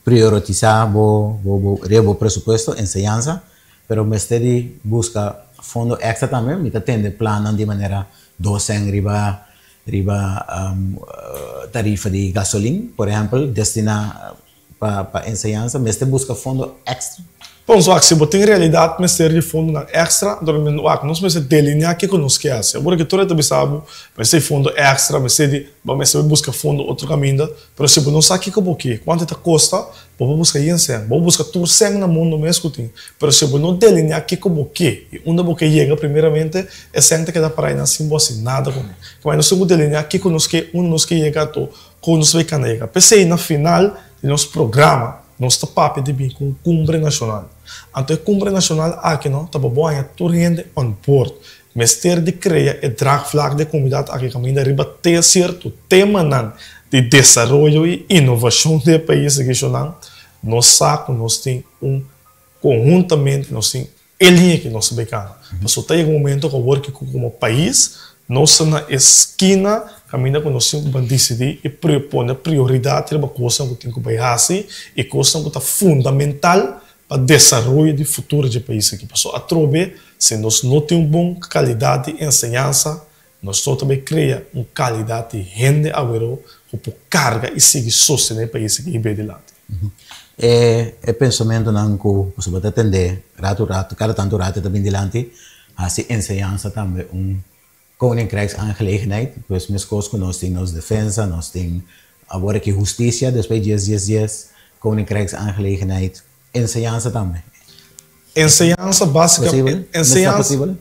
[SPEAKER 1] prioritisá bo riba bo presupuesto, enseñansa, pero mester di buska fondo èkstra tambe. Mi ta tende plannan di manera dosen riba Riba tarifa di gasolin, por ehempel, destiná pa enseñansa, mester buska fondo èkstra?
[SPEAKER 2] Bon, wak, si bo tin realidat mester di fondonan èkstra, anto wak, nos mester delineá kiko nos ke hasi. Awor ke tur e ta bisa bo, mester di fondo èkstra, mester di, bo mester bai buska fondo otro kaminda, pero si bo no sa kiko bo ke, kuantu e ta kosta, Bo por buska yen sèn, bo por buska tur sèn na mundu mes ku tin, pero si bo no delineá kiko bo ke i unda bo ke yega primeramente, e sèn ta keda pará einan sin bo hasi nada kuné. Kemai nos tin ku delineá kiko nos ke, unda nos ke yega ato kon nos ta bai kanda yega. P'esei na final di nos programa nos ta papia di bin ku un kumbre nashonal. Anto e kumbre nashonal aki no ta pa bo haña tur hende on board. Mester di krea e draagvlak di e komunidat aki kaminda riba te sierto temanan di desaroyo i inovashon di e pais aki shonnan, nos sa ku nos tin un konhuntamente nos tin e liña ki nos ta bai kana. Pasobra ta yega un momento ku awor ki komo pais nos ta na e skina kaminda ku nos tin ku ban disidí i pone prioridat riba kosnan ku tin ku bai hasi i kosnan ku ta fundamental pa desaroyo di futuro dje pais aki. Pasobra atrobe si nos no tin un bon kalidat di enseñansa, nos no ta bay krea un kalidat di hende awero ku por karga i sigui sostené e pais aki hib'é dilanti.
[SPEAKER 1] E e pensamentunan ku boso bo ta tende ratu ratu, kada tantu ratu e ta bin dilanti, hasi enseñansa tambe un Koninkrijksaangelegenheid, pues meskos ku nos tin nos defensa, nos tin awor aki hustisia, despues dies dies dies, Koninkrijksaangelegenheid, enseñansa tambe.
[SPEAKER 2] Enseñansa básika,
[SPEAKER 1] Posibel? No sta posibel?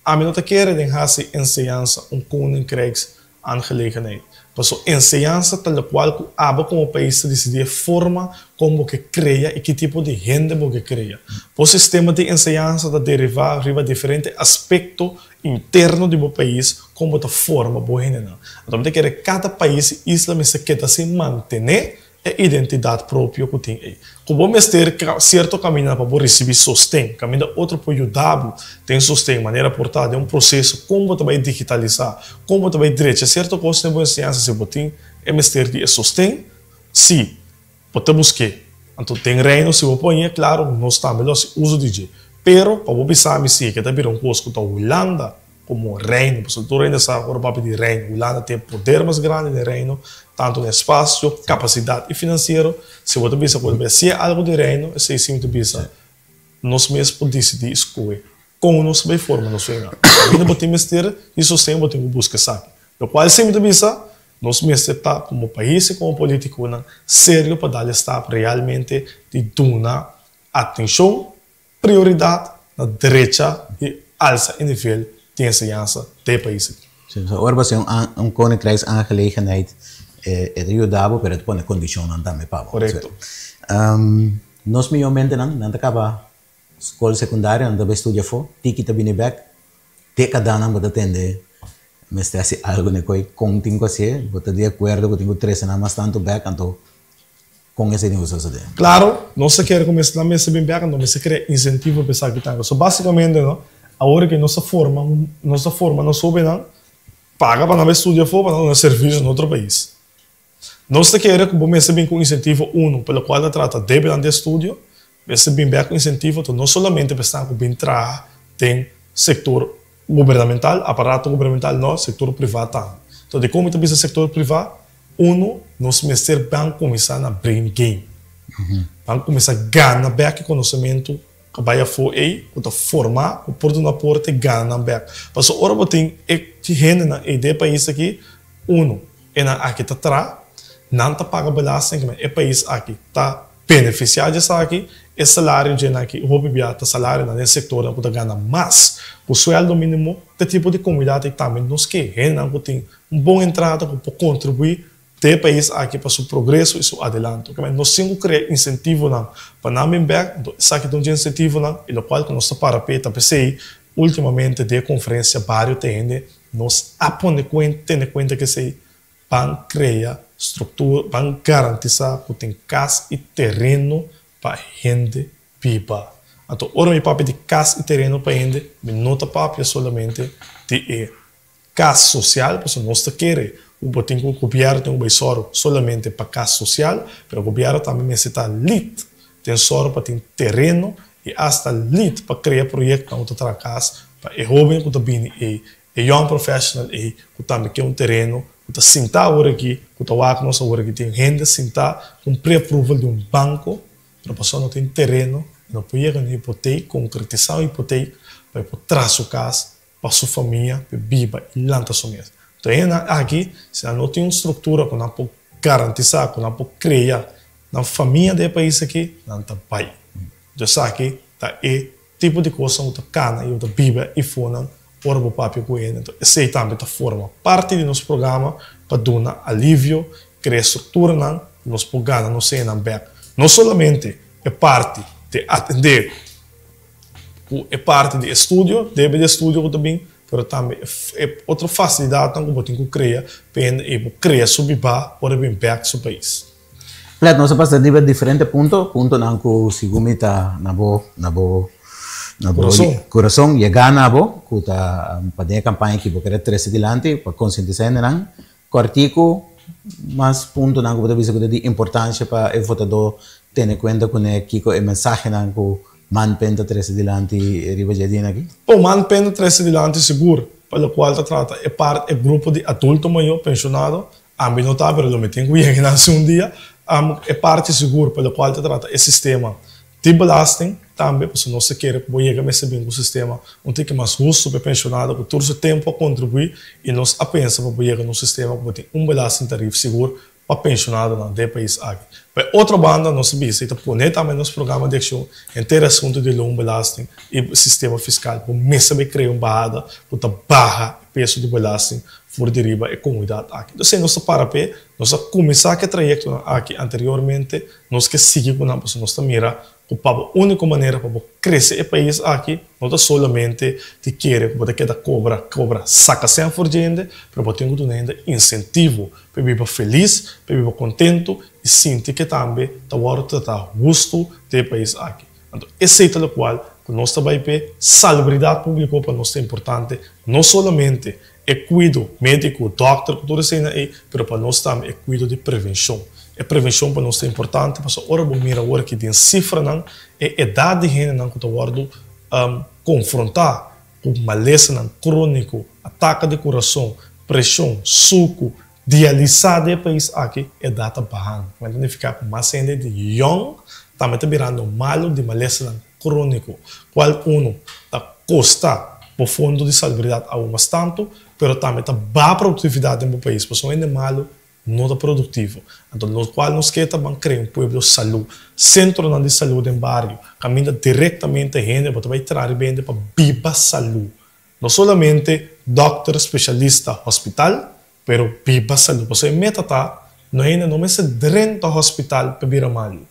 [SPEAKER 2] Ami no ta kere den hasi enseñansa un Koninkrijksaangelegenheid. Paso enseñansa ta lokual ku abo komo pais ta disidí e forma kon bo ke krea i ki tipo di hende bo ke krea. Bo sistema di enseñansa ta derivá riba diferente aspekto interno di bo pais kon bo ta forma bo hendenan. Anto mi ta kere kada pais i isla mester keda sin mantené e identidat propio ku tin ei. Ku bo mester sierto kaminda pa bo risibí sosten, kaminda otro por yuda bo den sosten, manera por ta den un proseso kon bo ta bai digitalisá, kon bo ta bai drecha sierto kos den bo enseñansa si bo tin e mester di e sosten, si bo ta busk'é. Anto den Reino si bo por hañ'é, klaro nos tambe lo hasi uso di dje. Pero pa bo bisa mi si e ke ta bira un kos ku ta Hulanda komo reino, pasobra tur hende sa ora papia di reino, Hulanda tin e poder mas grandi den reino, tantu den espasio, kapasidat i finansiero. Si bo ta bisa ku bo hasié algu di reino, esei si mi ta bisa nos mes por disidí i skohe kon nos ta bai forma nos reino. Kaminda bo tin mester di sosten bo tin ku buska esaki. Lokual si mi ta bisa. Nos mester ta komo pais i komo politikonan serio pa dal e stap realmente di duna atenshon, prioridat na drecha i alsa e nivel di enseñansa den e pais aki.
[SPEAKER 1] Sí, so ora bo hasi un Koninkrijksaangelegenheid e ta yuda bo pero e ta pone kondishonnan tambe pa bo.
[SPEAKER 2] Korekto.
[SPEAKER 1] Nos mihó mentenan nan ta kaba Skol sekundario nan ta bai studia afó, tiki ta bini bèk, dékadanan bo ta tende mester hasi algu n'e koi, kon tin ku hasié, bo ta di akuerdo ku tin ku trese nan mas tantu bèk, anto kon esei tin ku sosodé?
[SPEAKER 2] Klaro, nos ta kere ku mester nan mester bin bèk, anto mester krea insentivo pa esaki tambe. So basikamente no, awor ke nos ta forma, nos ta forma nos hóbennan, paga pa nan bai studia afó pa nan duna servisio na otro pais. Nos ta kere ku bo mester bin ku insentivo unu pa lokual ta trata debenan di estudio, mester bin bek ku insentivo ta no solamente pa esnan ku bin traha den sektor gubernamental, aparato gubernamental no, sektor privá tambe. Enton dikon mi ta bisa sektor privá? Unu, nos mester ban kuminsá na brain gain. Ban kuminsá gana bek e konosementu ku bai afó ei, ku ta formá, ku por duna aporte, gana nan bek. Pasobra ora bo tin e hendenan ei den e pais aki, unu, E nan aki ta tra, nan ta paga belasting, ma e pais aki ta beneficia di esaki, e salario dje nan aki hopi bia ta salarionan den sectornan cu ta gana mas cu sueldo minimo, te tipo di comunidad ei tambe nos ke, hendenan cu tin un bon entrada cu por contribui den e pais aki pa su progreso y su adelanto. Keme nos tin cu crea incentivonan pa nan bin bek, anto esaki ta un dje incentivonan y locual cu nos ta para p'e ta p'esey ultimamente den e conferencia bario ta hende Nos a pone kuenta, tene kuenta ku esei, ban krea struktura, ban garantisá ku tin kas i tereno pa hende biba. Anto ora mi papia di kas i tereno pa hende, mi no ta papia solamente di e kas sosial, pasobra nos ta kere ku bo tin ku gobièrnu tin ku bai sòru solamente pa kas sosial, pero gobièrnu tambe mester ta lit den sòru pa tin tereno i asta lit pa krea proyektonan ku ta traha kas Pa e hoben ku ta bini ei, e young professional ei ku tambe ke un tereno, ku ta sintá awor aki, ku ta wak nos awor aki, tin hende sintá ku un pre-approval di un banko, pero pasobra no tin tereno, e no por yega na un hipotek, konkretisá un hipotek pa e por traha su kas pa su famia, pa e biba i lanta su mes. Enton e hendenan aki, si nan no tin un struktura ku nan por garantisá, ku nan por krea nan famia den e pais aki, nan ta bai. Enton esaki ta e Tipo di kosnan ku ta kana i bo ta biba i fonan ora bo papia ku hende. Enton esei tambe ta forma parti di nos programa pa duna alivio, krea strukturanan ku nos por gana nos hendenan bèk. No solamente e parti di atendé ku e parti di estudio, debe di estudio ku ta bin, pero tambe e otro fasilidatnan ku bo tin ku krea pa hende ei por krea su bibá ora e bin bèk su pais.
[SPEAKER 1] Plet, nos a pasa riba diferente punto, puntonan ku segun mi ta na bo, na bo, na bo
[SPEAKER 2] Kurason.
[SPEAKER 1] kurason, yegá na bo, ku ta pa den e kampaña aki bo kere trese dilanti pa konsientisá hendenan. Kòrtiku, mas puntonan ku bo ta bisa ku ta di importansha pa e votadó tene kuenta kuné, kiko e mensahenan ku Manpen ta trese dilanti riba dje dia aki?
[SPEAKER 2] Bon, Manpen ta trese dilanti sigur pa lokual ta trata e part, e grupo di adulto mayó, penshonado, Ami no ta, pero lo mi tin ku yega nan un dia. E parti sigur pa lokual ta trata e sistema di belasting tambe, pasobra nos ta kere ku bo yega mester bin ku sistema un tiki mas hustu pa e penshonado ku tur su tempu a kontribuí i nos a pensa pa bo yega na un sistema ku bo tin un belastingtarif sigur pa penshonadonan den e pais aki. Pa e otro banda nos a bisa i ta pone tambe nos programa di akshon henter e asuntu di loonbelasting i sistema fiskal bo mester bai krea un bahada ku ta baha e peso di belasting for di riba e komunidat aki. Entonces nos ta para p'e, nos a kuminsá ku e trayektonan aki anteriormente, nos ke sigui ku nan pasobra nos ta mira ku pa bo úniko manera pa bo krese e pais aki no ta solamente di kere ku bo ta keda kobra, kobra, saka sèn for dje hende, pero bo tin ku duna hende insentivo pa e biba felis, pa e biba kontentu i sinti ke tambe ta wòrdu tratá hustu den e pais aki. Anto esei ta lokual ku nos ta bai p'e, salubridat públiko pa nos ta importante, no solamente e kuido médiko, dòkter ku tur eseinan ei, pero pa nos tambe e kuido di prevenshon. E prevenshon pa nos ta importante pasobra ora bo mira awor aki den sifranan e edat di hendenan ku ta wòrdu konfrontá ku malesanan króniko, ataka di kurason, preshon, suku, dialisá den e pais aki, edat ta bahando. Ku ta nifiká ku mas hende di yòn tambe ta birando malu di malesanan króniko, kual unu ta kosta. bo fondo di salubridat aun mas tantu, pero tambe ta baha produktividat den bo pais, pasobra hende malu no ta produktivo. Anto lokual nos ke ta ban krea un pueblo salú, sentronan di salú den bario, kaminda direktamente hende bo ta bai traha riba hende pa biba salú. No solamente dòkter, spesialista, hospital, pero biba salú. Pasobra e meta ta, no hende no mester drenta hospital pa bira malu.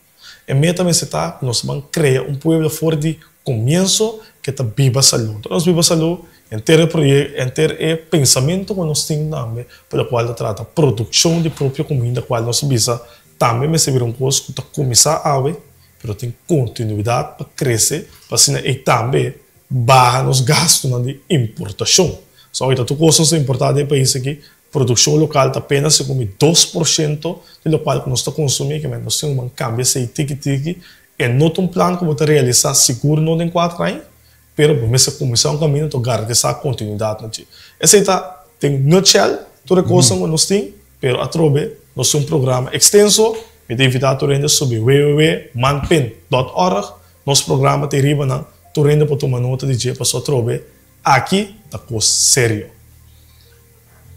[SPEAKER 2] E meta mester ta ku nos ban krea un pueblo for di komienso ke ta biba salú. Enton nos biba salú, henter e proye, henter e pensamentu ku nos tin tambe pa lokual ta trata produkshon di propio kuminda kual nos bisa tambe mester bira un kos ku ta kuminsá awe pero tin kontinuidat pa krese pa asina ei tambe baha nos gastunan di importashon. So awor ta tur kos nos ta importá den e pais aki. Produkshon lokal ta apenas segun mi 2% di lokual ku nos ta konsumí, ke men nos tin ku ban kambia esei tiki tiki. E no ta un plan ku bo ta realisá sigur no den kuater aña, pero bo mester kuminsá un kaminda to garantisá kontinuidat na dje. Esei ta den nutshell tur e kosnan ku nos tin, pero atrobe nos tin un programa ekstenso. Mi ta invitá tur hende subi www.manpin dòt org. Nos programa ta e riba nan, tur hende por tuma nota di dje pasobra atrobe Aki ta kos serio.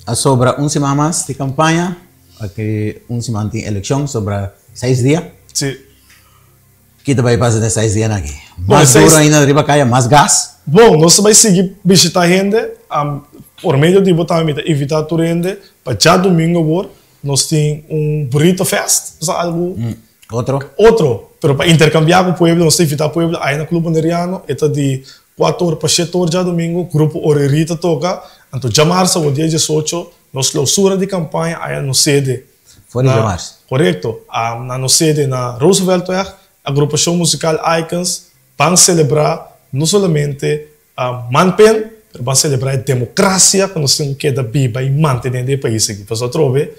[SPEAKER 1] A sobra un siman mas di kampaña, aki un siman tin elekshon, sobra seis dia.
[SPEAKER 2] Si.
[SPEAKER 1] Ki ta bai pasa den seis dianan aki? Mas duro ainda riba kaya, mas gas?
[SPEAKER 2] Bon, nos ta bai sigui bishita hende. Por medio di bo tambe mi ta invita tur hende pa djadumingu awor nos tin un burrito fest, nos ta algu.
[SPEAKER 1] Otro?
[SPEAKER 2] Otro, pero pa intercambia cu pueblo, nos ta invita pueblo aya na Club Boneriano, e ta di 4 or pa 7 or djadomingo, Grupo Oriri ta toca, anto djamars awor dia 18, nos clausura di campaña aya na nos sede.
[SPEAKER 1] For di djamars?
[SPEAKER 2] Corecto, na nos sede na Rooseveltweg, Agrupacion Musical Icons ban celebra no solamente Man pen, pero ban celebra e democracia cu nos tin cu keda biba y mantene den e pais aki. Pasobra atrobe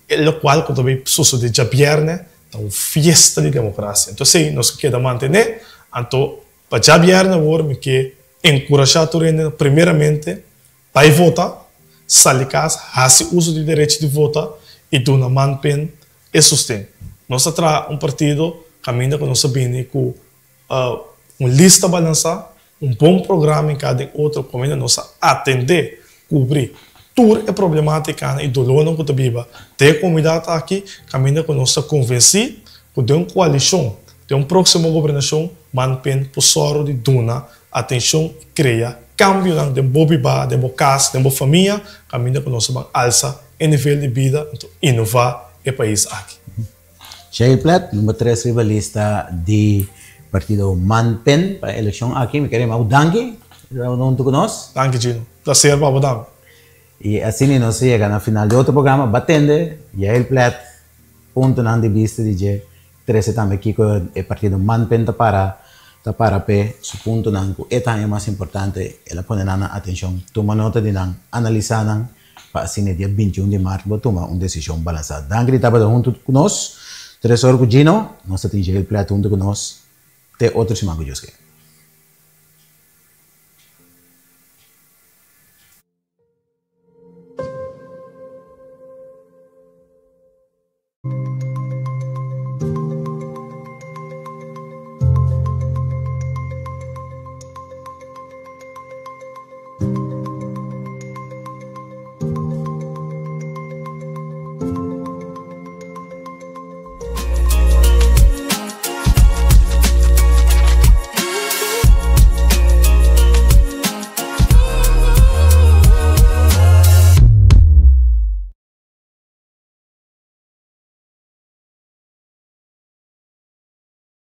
[SPEAKER 2] e locual cu ta bay sucede djabierne ta un fiesta di democracia. Entonces esey nos ke keda mantene. Anto pa djabierne awor mi ke encurasha tur hende primeramente bay vota, sali cas, haci uso di derecho di vota y duna man pen e sosten. Nos ta traha un partido caminda cu nos ta bini cu Un lista balansá, un bon programa en kada den otro kaminda nos a atendé, kubrí tur e problemátikanan i dolónan ku ta biba den e komunidat aki, kaminda ku nos ta konvensí ku den un koalishon, den un próksimo gobernashon, Manpen por sòru di duna atenshon i krea kambionan den bo bibá, den bo kas, den bo famia, kaminda ku nos ta ban alsa e nivel di bida anto inová e pais aki.
[SPEAKER 1] Shirley Plet, number tres riba lista di partido Man-Pen pa e elekshon aki. Mi kere yama danki huntu ku nos.
[SPEAKER 2] Danki Gino. Placer pa bo tambe.
[SPEAKER 1] I asina nos a yega na final di otro programa. Batende Yael Plet puntonan di bista di dje trese tambe kiko e partido Man-Pen ta para ta para p'e su puntonan ku e ta haña mas importante. El a pone nan na atenshon. Tuma nota di nan, analisá nan. Pa asina e dia 21 di mart bo tuma un desishon balansá. Danki di tabata huntu ku nos. Tres or ku Gino, nos ta tin Jael Plet huntu ku nos te otro siman ku Dios ke.